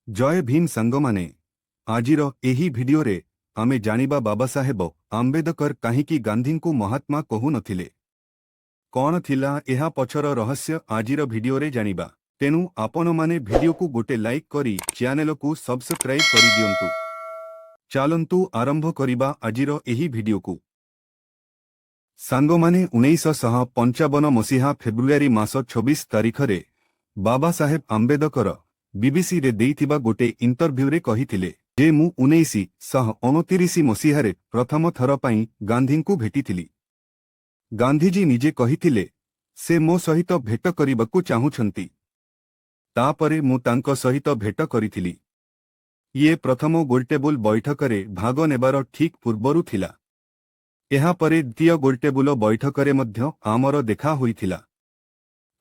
ଜୟ ଭୀମ ସାଙ୍ଗମାନେ, ଆଜିର ଏହି ଭିଡିଓରେ ଆମେ ଜାଣିବା ବାବାସାହେବ ଆମ୍ବେଦକର କାହିଁକି ଗାନ୍ଧୀଙ୍କୁ ମହାତ୍ମା କହୁନଥିଲେ। କଣ ଥିଲା ଏହା ପଛର ରହସ୍ୟ, ଆଜିର ଭିଡିଓରେ ଜାଣିବା। ତେଣୁ ଆପଣମାନେ ଭିଡିଓକୁ ଗୋଟେ ଲାଇକ୍ କରି ଚ୍ୟାନେଲକୁ ସବସ୍କ୍ରାଇବ୍ କରିଦିଅନ୍ତୁ। ଚାଲନ୍ତୁ ଆରମ୍ଭ କରିବା ଆଜିର ଏହି ଭିଡିଓକୁ। ସାଙ୍ଗମାନେ, 1955 ମସିହା ଫେବୃଆରୀ ମାସ 26 ତାରିଖରେ ବାବାସାହେବ ଆମ୍ବେଦକର ବିବିସିରେ ଦେଇଥିବା ଗୋଟେ ଇଣ୍ଟରଭ୍ୟୁରେ କହିଥିଲେ ଯେ ମୁଁ 1929 ମସିହାରେ ପ୍ରଥମ ଥର ପାଇଁ ଗାନ୍ଧୀଙ୍କୁ ଭେଟିଥିଲି। ଗାନ୍ଧିଜୀ ନିଜେ କହିଥିଲେ ସେ ମୋ ସହିତ ଭେଟ କରିବାକୁ ଚାହୁଁଛନ୍ତି। ତାପରେ ମୁଁ ତାଙ୍କ ସହିତ ଭେଟ କରିଥିଲି। ଇଏ ପ୍ରଥମ ଗୋଲଟେବୁଲ ବୈଠକରେ ଭାଗ ନେବାର ଠିକ୍ ପୂର୍ବରୁ ଥିଲା। ଏହାପରେ ଦ୍ୱିତୀୟ ଗୋଲଟେବୁଲ ବୈଠକରେ ମଧ୍ୟ ଆମର ଦେଖା ହୋଇଥିଲା।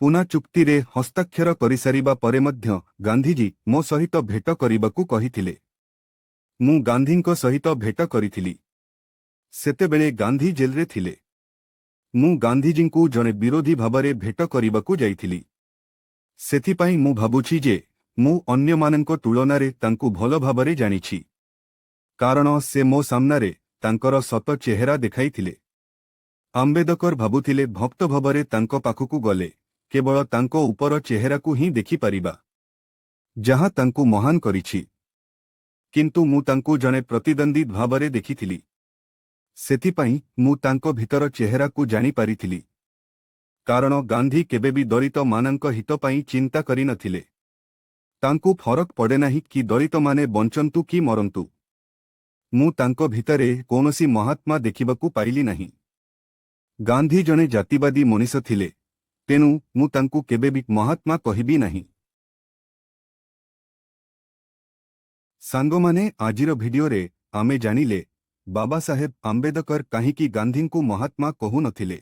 ପୁନା ଚୁକ୍ତିରେ ହସ୍ତାକ୍ଷର କରିସାରିବା ପରେ ମଧ୍ୟ ଗାନ୍ଧିଜୀ ମୋ ସହିତ ଭେଟ କରିବାକୁ କହିଥିଲେ। ମୁଁ ଗାନ୍ଧୀଙ୍କ ସହିତ ଭେଟ କରିଥିଲି। ସେତେବେଳେ ଗାନ୍ଧୀ ଜେଲରେ ଥିଲେ। ମୁଁ ଗାନ୍ଧିଜୀଙ୍କୁ ଜଣେ ବିରୋଧୀ ଭାବରେ ଭେଟ କରିବାକୁ ଯାଇଥିଲି। ସେଥିପାଇଁ ମୁଁ ଭାବୁଛି ଯେ ମୁଁ ଅନ୍ୟମାନଙ୍କ ତୁଳନାରେ ତାଙ୍କୁ ଭଲ ଭାବରେ ଜାଣିଛି, କାରଣ ସେ ମୋ ସାମ୍ନାରେ ତାଙ୍କର ସତ ଚେହେରା ଦେଖାଇଥିଲେ। ଆମ୍ବେଦକର ଭାବୁଥିଲେ ଭକ୍ତ ଭାବରେ ତାଙ୍କ ପାଖକୁ ଗଲେ କେବଳ ତାଙ୍କ ଉପର ଚେହେରାକୁ ହିଁ ଦେଖିପାରିବା, ଯାହା ତାଙ୍କୁ ମହାନ କରିଛି। କିନ୍ତୁ ମୁଁ ତାଙ୍କୁ ଜଣେ ପ୍ରତିଦ୍ୱନ୍ଦ୍ୱୀ ଭାବରେ ଦେଖିଥିଲି। ସେଥିପାଇଁ ମୁଁ ତାଙ୍କ ଭିତର ଚେହେରାକୁ ଜାଣିପାରିଥିଲି, କାରଣ ଗାନ୍ଧୀ କେବେ ବି ଦଳିତମାନଙ୍କ ହିତ ପାଇଁ ଚିନ୍ତା କରିନଥିଲେ। ତାଙ୍କୁ ଫରକ ପଡ଼େ ନାହିଁ କି ଦଳିତମାନେ ବଞ୍ଚନ୍ତୁ କି ମରନ୍ତୁ। ମୁଁ ତାଙ୍କ ଭିତରେ କୌଣସି ମହାତ୍ମା ଦେଖିବାକୁ ପାଇଲି ନାହିଁ। ଗାନ୍ଧୀ ଜଣେ ଜାତିବାଦୀ ମଣିଷ ଥିଲେ, ତେଣୁ ମୁଁ ତାଙ୍କୁ କେବେ ବି ମହାତ୍ମା କହିବି ନାହିଁ। ସାଙ୍ଗମାନେ, ଆଜିର ଭିଡିଓରେ ଆମେ ଜାଣିଲେ ବାବାସାହେବ ଆମ୍ବେଦକର କାହିଁକି ଗାନ୍ଧୀଙ୍କୁ ମହାତ୍ମା କହୁନଥିଲେ।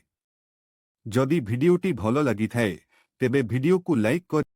ଯଦି ଭିଡିଓଟି ଭଲ ଲାଗିଥାଏ, ତେବେ ଭିଡିଓକୁ ଲାଇକ୍ କରି